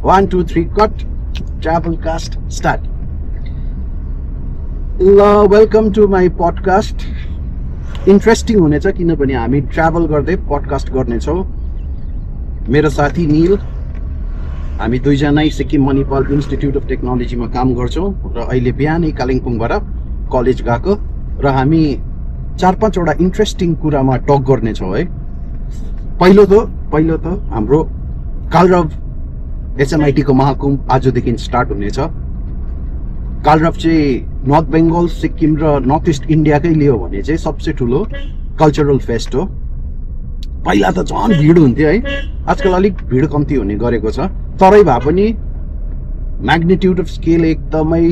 1 2 3 cut travel cost start ल welcome to my podcast interesting हुनेछ किनभने हामी ट्राभल गर्दै पडकास्ट गर्नेछौँ मेरो साथी निल हामी दुईजनै सिक्किम मणिपाल इन्स्टिट्युट अफ टेक्नोलोजीमा काम गर्छौँ र अहिले बिहानै कालिम्पोङबाट कलेज गएको र हामी 4-5 वटा इन्ट्रेस्टिङ कुरामा टक गर्नेछौँ है। पहिलो त हाम्रो कालरभ एसएमआईटी को महाकुम्भ आजदेखि स्टार्ट हुनेछ। कालरभ चाहिँ नर्थ बेङ्गल सिक्किम र नर्थ इस्ट इन्डियाकै लियो भने चाहिँ सबसे ठुलो कल्चरल फेस्ट हो। पहिला त झन् भिड हुन्थ्यो है, आजकल अलिक भिड कम्ती हुने गरेको छ, तरै भए पनि म्याग्निट्युड अफ स्केल एकदमै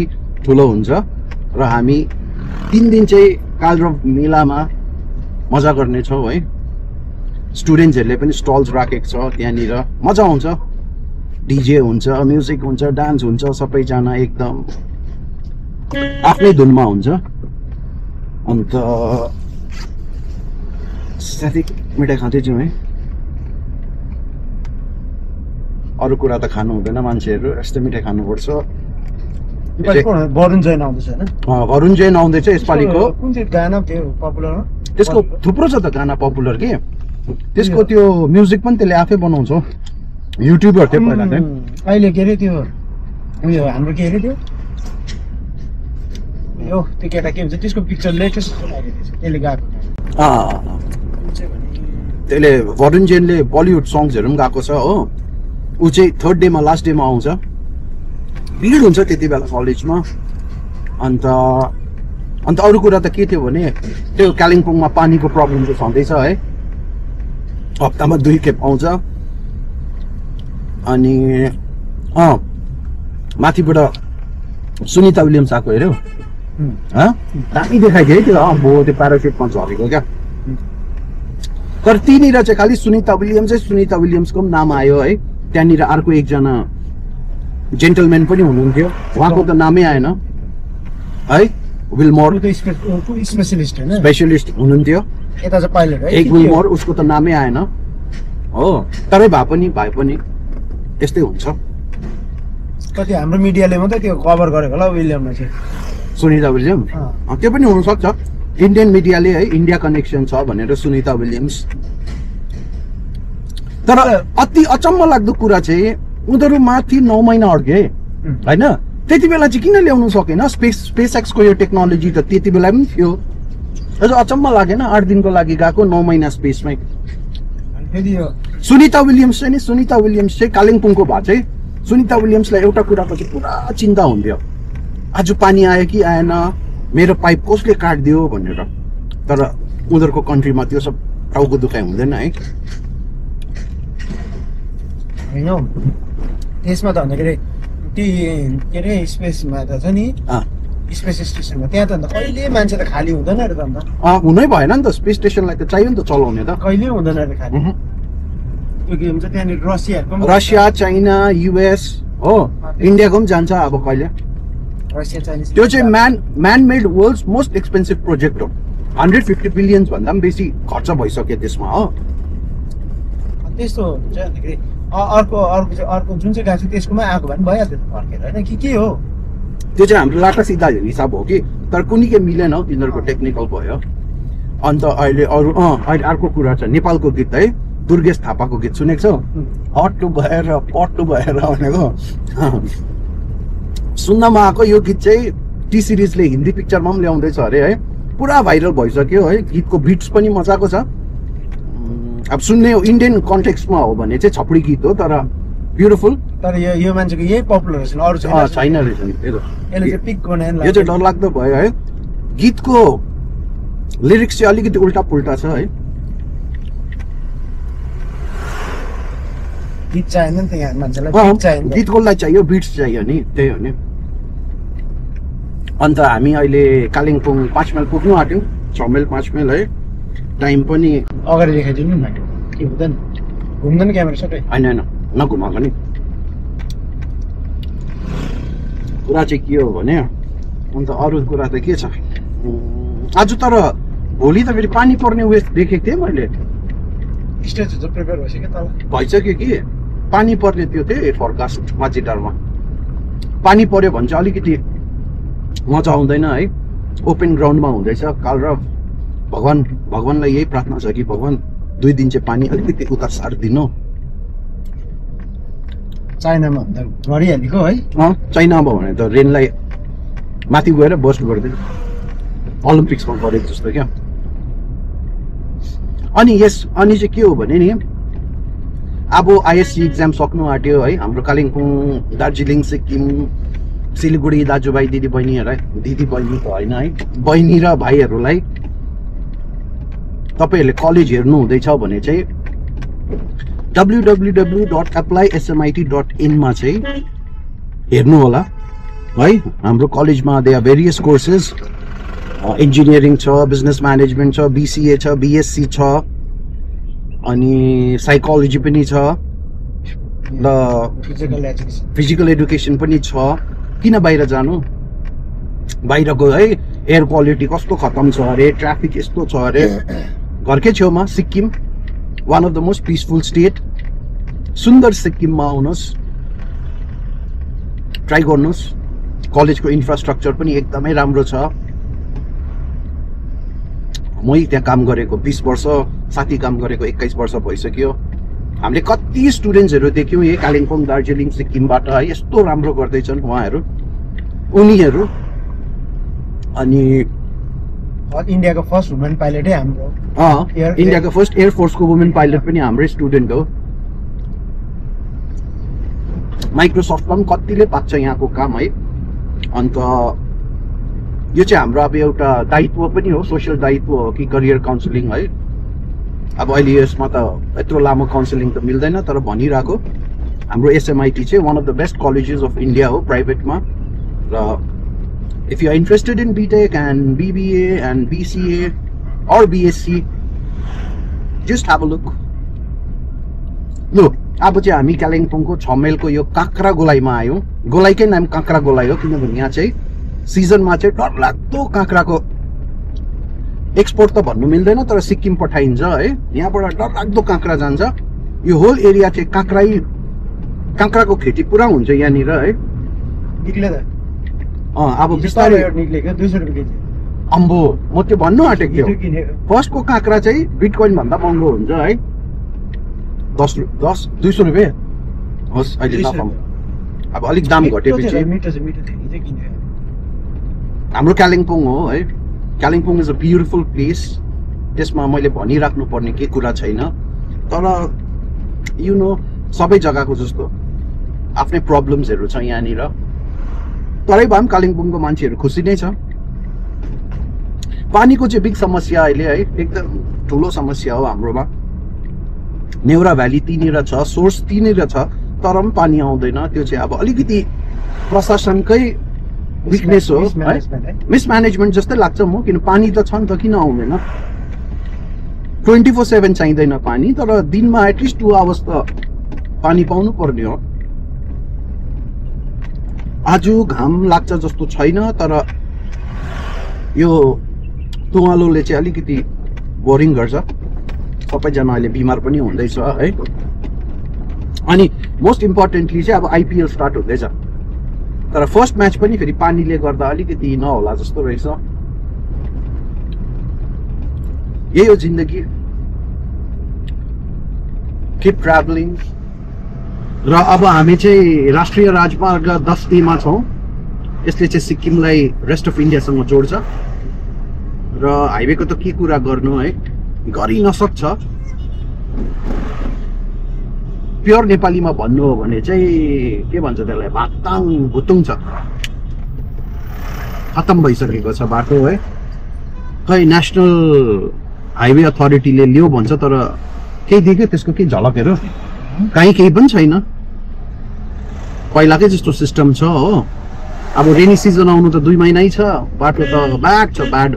ठुलो हुन्छ र हामी 3 दिन चाहिँ कालरभ मेलामा मजा गर्नेछौँ है। स्टुडेन्ट्सहरूले पनि स्टल्स राखेको छ, त्यहाँनिर मजा आउँछ, डीजे हुन्छ, म्युजिक हुन्छ, डान्स हुन्छ, सबैजना एकदम आफ्नै धुनमा हुन्छ। अन्त साथी मिठाई खाँदै जाउँ है, अरू कुरा त खानु हुँदैन, मान्छेहरू यस्तै मिठाई खानुपर्छ। वरुण जैन आउँदैछ हैन? वरुण जैन आउँदैछ यसपालिको। कुन चाहिँ गाना थियो पपुलर? त्यसको थुप्रो छ त गाना पपुलर के, त्यसको त्यो म्युजिक पनि त्यसले आफै बनाउँछ, युट्युबर थियो पहिला चाहिँ। अहिले के अरे त्यो उयो हाम्रो के अरे त्यो यो त्यो केटा के भन्छ त्यसको पिक्चर लेटेस्ट त्यसले गाएको त्यसले वरुण जैनले बलिउड सङ्ग्सहरू पनि गाएको छ हो। ऊ चाहिँ 3rd डेमा लास्ट डेमा आउँछ, भिड हुन्छ त्यति बेला कलेजमा। अन्त अरू कुरा त के थियो भने त्यो कालिम्पोङमा पानीको प्रब्लम चाहिँ छँदैछ है, हप्तामा 2 खेप आउँछ। अनि माथिबाट सुनिता विलियम्स आएको हेऱ्यौ? दामी देखाइदियो है त्यो, अब त्यो प्यारासुटमा झरेको क्या। तर त्यहीँनिर चाहिँ खालि सुनिता विलियम्सको पनि नाम आयो है। त्यहाँनिर अर्को एकजना जेन्टलम्यान पनि हुनुहुन्थ्यो, उहाँको त नामै आएन है। विलमोर स्पेशलिस्ट हुनुहुन्थ्यो, यता चाहिँ पाइलट है, एक विलमोर, उसको त नामै आएन हो। तरै भए पनि यस्तै हुन्छ। कति हाम्रो मिडियाले मात्रै त्यो कभर गरेको होला विलियमलाई चाहिँ, सुनिता विलियम्स। त्यो पनि हुनसक्छ, इन्डियन मिडियाले है इन्डिया कनेक्सन छ भनेर सुनिता विलियम्स। तर अति अचम्म लाग्दो कुरा चाहिँ उनीहरू माथि 9 महिना अड्के होइन, त्यति बेला चाहिँ किन ल्याउनु सकेन? स्पेस एक्सको यो टेक्नोलोजी त त्यति बेला पनि थियो। अझ अचम्म लागेन, 8 दिनको लागि गएको 9 महिना स्पेसमै। सुनिता विलियम्स चाहिँ कालिम्पोङको भए चाहिँ सुनिता विलियम्सलाई एउटा कुराको चाहिँ पुरा चिन्ता हुन्थ्यो, आज पानी आयो कि आएन, मेरो पाइप कसले काटिदियो भनेर। तर उनीहरूको कन्ट्रीमा त्यो सब टाउको दुखाइ हुँदैन है। होइन त्यसमा त भन्दाखेरि के अरे स्पेसमा त छ नि, स्पेस स्टेसनमा त्यहाँ त अन्त कहिले मान्छे त खाली हुँदैन अरे त अन्त। हुनै भएन नि त, स्पेस स्टेसनलाई त चाहियो नि त चलाउने त, कहिले हुँदैन अरे खाली। त्यो के भन्छ त्यहाँनिर रसिया चाइना युएस हो, इन्डियाको पनि जान्छ अब कहिले। रसिया चाइनिज त्यो चाहिँ man made world's most expensive project हो, 150 बिलियन भन्दा पनि बेसी खर्च भइसक्यो त्यसमा हो। त्यस्तो हुन्छ अन्तखेरि अर्को जुन चाहिँ गएको छ त्यसकोमा आएको भए पनि भइहाल्थ्यो फर्केर होइन के हो त्यो चाहिँ हाम्रो लाटा सिधा हिसाब हो कि, तर कुनै के मिलेन हौ, तिनीहरूको टेक्निकल भयो। अन्त अहिले अहिले अर्को कुरा छ, नेपालको गीत है, दुर्गेश थापाको गीत सुनेको छौ? हट्टु भएर पट्टु भएर भनेको सुन्नमा आएको यो गीत चाहिँ टी सिरिजले हिन्दी पिक्चरमा पनि ल्याउँदैछ अरे है, पुरा भाइरल भइसक्यो है। गीतको बिट्स पनि मजाको छ। अब सुन्ने हो इन्डियन कन्टेक्स्टमा हो भने चाहिँ छपडी गीत हो, तर ब्युटिफुल। तर यो मान्छेको यही पपुलर रहेछ, अरू छैन रहेछ नि। यसले चाहिँ पिक बनाएन, यो चाहिँ डरलाग्दो भयो है। गीतको लिरिक्स चाहिँ अलिकति उल्टा पुल्टा छ है। गीत चाहिएन नि त यहाँ मान्छेलाई, गीत कसलाई चाहियो? बिट्स चाहियो नि, त्यही हो नि। अन्त हामी अहिले कालिम्पोङ 5 माइल पुग्नु आँट्यौँ, 6 माइल 5 माइल है। टाइम पनि अगाडि देखाइदिनु नि, के हुँदैन घुम्दैन क्यामेरा सबै? होइन नघुमाएको नि। कुरा चाहिँ के हो भने, अन्त अरू कुरा त के छ आज, तर भोलि त फेरि पानी पर्ने वेस्ट देखेको थिएँ मैले। स्टेज प्रिपेयर भइसक्यो तल भइसक्यो कि पानी पर्ने त्यो थियो फोरकास्ट माझीटारमा पानी पर्यो भने चाहिँ अलिकति मजा आउँदैन है ओपन ग्राउन्डमा हुँदैछ काल र भगवानलाई यही प्रार्थना छ कि भगवान 2 दिन चाहिँ पानी अलिकति उता सारिदिनु चाइनामा भन्दा गरिहालेको है चाइनामा भने त रेनलाई माथि गएर बस्ट गर्दैन ओलम्पिक्समा गरेको जस्तो क्या अनि चाहिँ के हो भने नि अब आइएससी एक्जाम सक्नु आँट्यो है हाम्रो कालिम्पोङ दार्जिलिङ सिक्किम सिलगढी दाजुभाइ दिदीबहिनीहरूलाई दिदीबहिनी त होइन है बहिनी र भाइहरूलाई तपाईँहरूले कलेज हेर्नु हुँदैछ भने चाहिँ www.apply.smit.in मा चाहिँ हेर्नु होला है हाम्रो कलेजमा they are various courses engineering छ बिजनेस म्यानेजमेन्ट छ BCA छ BSc छ अनि साइकोलोजी पनि छ र फिजिकल एडुकेसन पनि छ किन बाहिर जानु बाहिरको है एयर क्वालिटी कस्तो खतम छ अरे ट्राफिक यस्तो छ अरे घरकै छेउमा Sikkim one of the most peaceful state सुन्दर सिक्किममा आउनुहोस् ट्राई गर्नुहोस् कलेजको इन्फ्रास्ट्रक्चर पनि एकदमै राम्रो छ मै त्यहाँ काम गरेको 20 वर्ष साथी काम गरेको 21 वर्ष भइसक्यो हामीले कति स्टुडेन्ट्सहरू देख्यौँ यही कालिम्पोङ दार्जिलिङ सिक्किमबाट है यस्तो राम्रो गर्दैछन् उनीहरू अनि इन्डियाको फर्स्ट वुमेन पाइलटै हाम्रो इन्डियाको फर्स्ट एयरफोर्सको वुमेन पाइलट पनि हाम्रै स्टुडेन्ट हो माइक्रोसफ्टमा पनि कतिले पाएको छ यहाँको काम है अन्त यो चाहिँ हाम्रो अब एउटा दायित्व पनि हो सोसियल दायित्व हो कि करियर काउन्सिलिङ है अब अहिले यसमा त यत्रो लामो काउन्सिलिङ त मिल्दैन तर भनिरहेको हाम्रो SMIT चाहिँ one of the best colleges of India हो प्राइभेटमा र if you are interested in BTech and BBA and BCA or BSc just have a look अब चाहिँ हामी कालिम्पोङको 6 माइलको यो काँक्रा गोलाईमा आयौँ गोलाईकै नाम काँक्रा गोलाइ हो किनभने यहाँ चाहिँ सिजनमा चाहिँ डरलाग्दो काँक्राको एक्सपोर्ट त भन्नु मिल्दैन तर सिक्किम पठाइन्छ है यहाँबाट डरलाग्दो काँक्रा जान्छ यो होल एरिया चाहिँ काँक्राको खेती पुरा हुन्छ यहाँनिर है निक्ले त अब बिस्तारै निक्लेको 200 रुपैयाँ केजी अम्बो म त्यो भन्नु आँटेको थियो फर्स्टको काँक्रा चाहिँ बिटकोइन भन्दा महँगो हुन्छ है 200 रुपैयाँ होस् अहिले नपाऊँ अब अलिक दाम घटेपछि हाम्रो कालिम्पोङ हो है Kalimpong is a beautiful place त्यसमा मैले भनिराख्नु पर्ने केही कुरा छैन तर यु नो सबै जग्गाको जस्तो आफ्नै प्रब्लम्सहरू छ यहाँनिर तरै भए पनि कालिम्पोङको मान्छेहरू खुसी नै छ पानीको चाहिँ बिग समस्या अहिले है एकदम ठुलो समस्या हो हाम्रोमा नेउरा भ्याली त्यहीँनिर छ सोर्स त्यहीँनिर छ तर पनि पानी आउँदैन त्यो चाहिँ अब अलिकति प्रशासनकै विकनेस हो मिसम्यानेजमेन्ट जस्तै लाग्छ म किन पानी त छ नि त किन आउँदैन 24/7 चाहिँदैन पानी तर दिनमा एटलिस्ट 2 आवर्स त पानी पाउनु पर्ने हो आज घाम लाग्छ जस्तो छैन तर यो तुवालोले चाहिँ अलिकति बोरिङ गर्छ सबैजना अहिले बिमार पनि हुँदैछ है अनि मोस्ट इम्पोर्टेन्टली चाहिँ अब IPL स्टार्ट हुँदैछ तर फर्स्ट म्याच पनि फेरि पानीले गर्दा अलिकति नहोला जस्तो रहेछ यही हो जिन्दगी किप ट्राभलिङ र अब हामी चाहिँ राष्ट्रिय राजमार्ग 10D मा छौँ यसले चाहिँ सिक्किमलाई रेस्ट अफ इन्डियासँग जोड्छ र हाइवेको त के कुरा गर्नु है गरि नसक्छ प्योर नेपालीमा भन्नु हो भने चाहिँ के भन्छ त्यसलाई भाताङ भुतुङ छ खतम भइसकेको छ बाटो है खै नेसनल हाइवे अथोरिटीले ल्याऊ भन्छ तर केही देख्यो त्यसको केही झलकहरू कहीँ केही पनि छैन पहिलाकै जस्तो सिस्टम छ हो अब रेनी सिजन आउनु त 2 महिनै छ बाटो त ब्याड छ ब्याड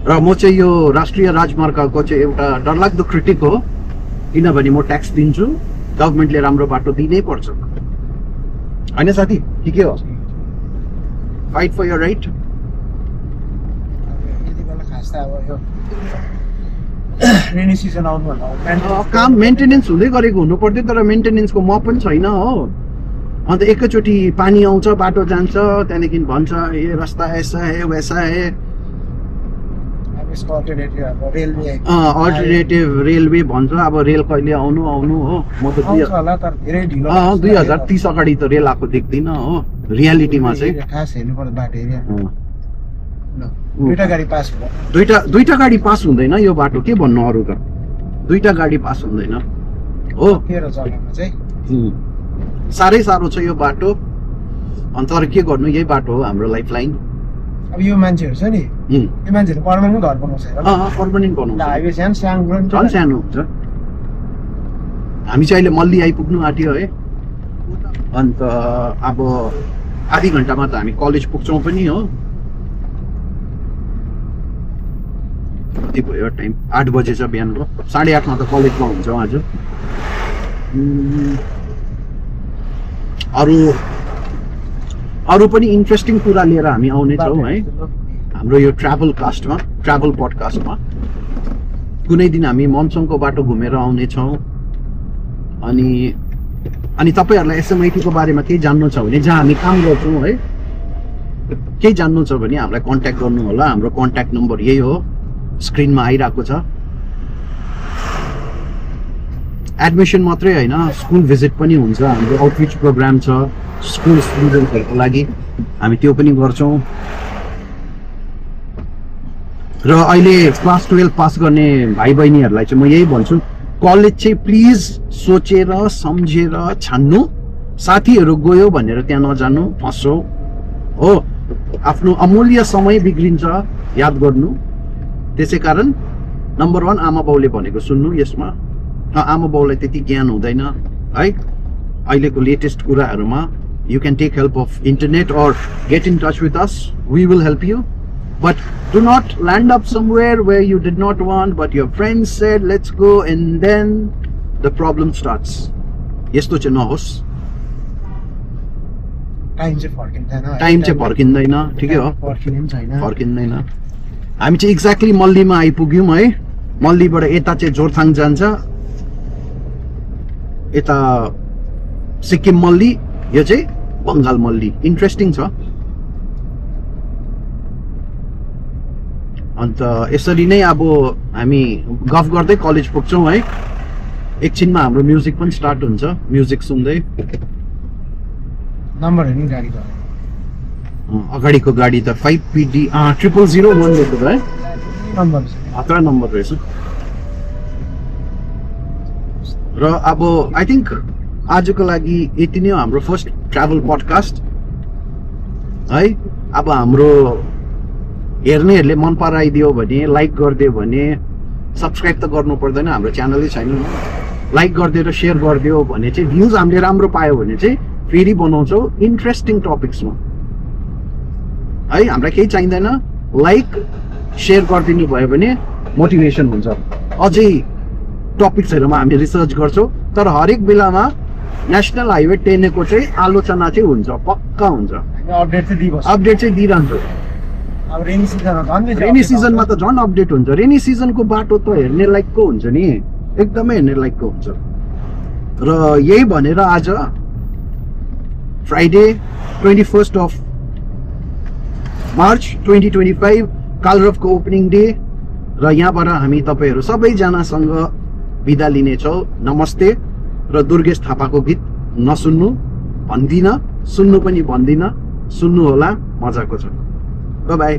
र म चाहिँ यो राष्ट्रिय राजमार्गको चाहिँ एउटा डरलाग्दो क्रिटिक हो किनभने म ट्याक्स दिन्छु गभर्मेन्टले राम्रो बाटो दिनै पर्छ हैन साथी के हो fight for your right rainy season आउनुभन्दा काम मेन्टेनेन्स हुँदै गरेको हुनु पर्थ्यो तर मेन्टेनेन्सको म पनि छैन हो अन्त एकैचोटि पानी आउँछ बाटो जान्छ त्यहाँदेखि भन्छ ए रास्ता ऐसा है वैसा है अल्टरनेटिभ रेलवे भन्छ अब रेल कहिले आउनु हो म त 2030 अगाडि त रेल आएको देख्दिनँ हो रियालिटीमा चाहिँ खास हेर्नुपर्छ बाटो एरिया दुईटा गाडी पास हुँदैन यो बाटो के भन्नु अरू त दुईटा गाडी पास हुँदैन हो साह्रै साह्रो छ यो बाटो अन्त अरू के गर्नु यही बाटो हो हाम्रो लाइफ लाइन अब यो मान्छेहरू छ नि यो मान्छेहरू पर्मानेन्ट घर बनाउँछ पर्मानेन्ट बनाउँछ हाइवे सानो झन् सानो हुन्छ हामी चाहिँ अहिले मल्ली आइपुग्नु आँट्यो है अन्त अब आधी घन्टामा त हामी कलेज पुग्छौँ पनि हो कति भयो टाइम 8 बजे छ बिहानको 8:30 मा त कलेजमा हुन्छौँ आज अरू पनि इन्ट्रेस्टिङ कुरा लिएर हामी आउनेछौँ है हाम्रो यो ट्राभल पडकास्टमा कुनै दिन हामी मनसङको बाटो घुमेर आउनेछौँ अनि तपाईँहरूलाई एसएमआइटीको बारेमा केही जान्नु छ भने जहाँ हामी काम गर्छौँ है केही जान्नु छ भने हामीलाई कन्ट्याक्ट गर्नु होला हाम्रो कन्ट्याक्ट नम्बर यही हो स्क्रिनमा आइरहेको छ एडमिसन मात्रै होइन स्कुल भिजिट पनि हुन्छ हाम्रो आउटरिच प्रोग्राम छ स्कुल स्टुडेन्टहरूको लागि हामी त्यो पनि गर्छौँ र अहिले क्लास 12 पास गर्ने भाइ बहिनीहरूलाई चाहिँ म यही भन्छु कलेज चाहिँ प्लिज सोचेर सम्झेर छान्नु साथीहरू गयो भनेर त्यहाँ नजानु फस्छौ हो आफ्नो अमूल्य समय बिग्रिन्छ याद गर्नु त्यसै कारण नम्बर 1 आमा बाउले भनेको सुन्नु यसमा आमा बाउलाई त्यति ज्ञान हुँदैन है अहिलेको लेटेस्ट कुराहरूमा you can take help of internet or get in touch with us we will help you but do not land up somewhere where you did not want but your friends said let's go and then the problem starts yesto चाहिँ नहोस् time चाहिँ फर्किँदैन ठिकै हो फर्किँदैन हामी चाहिँ exactly मल्लीमा आइपुग्यौँ है मल्लीबाट यता चाहिँ जोरथाङ जान्छ यता सिक्किम मल्ली यो चाहिँ बङ्गाल मल्ली इन्ट्रेस्टिङ छ अन्त यसरी नै अब हामी गफ गर्दै कलेज पुग्छौँ है एकछिनमा हाम्रो म्युजिक पनि स्टार्ट हुन्छ म्युजिक सुन्दै नम्बरहरू नि गाडीको अगाडिको गाडी त 5PD 0001 लेखेको है नम्बर नम्बर रहेछ र अब आई थिङ्क आजको लागि यति नै हो हाम्रो फर्स्ट ट्राभल पडकास्ट है अब हाम्रो हेर्नेहरूले मन पराइदियो भने लाइक गरिदियो भने सब्सक्राइब त गर्नु पर्दैन हाम्रो च्यानलै छैन लाइक गरिदियो र सेयर गरिदियो भने चाहिँ भ्युज हामीले राम्रो पायो भने चाहिँ फेरि बनाउँछौँ इन्ट्रेस्टिङ टपिक्समा है हामीलाई केही चाहिँदैन लाइक सेयर गरिदिनु भयो भने मोटिभेसन हुन्छ अझै टपिक्सहरूमा हामी रिसर्च गर्छौँ तर हरेक बेलामा नेसनल हाइवे 10 को चाहिँ आलोचना चाहिँ हुन्छ पक्का हुन्छ अपडेट चाहिँ दिइरहन्छ अब रेनी सिजनमा त झन् अपडेट हुन्छ रेनी सिजनको बाटो त हेर्ने लायकको हुन्छ नि एकदमै हेर्ने लायकको हुन्छ र यही भनेर आज फ्राइडे 21 अफ मार्च 2025 कालरभको ओपनिङ डे र यहाँबाट हामी तपाईँहरू सबैजनासँग बिदा लिनेछौँ नमस्ते र दुर्गेश थापाको गीत नसुन्नु भन्दिनँ सुन्नु पनि भन्दिनँ सुन्नु होला मजाको छ बाई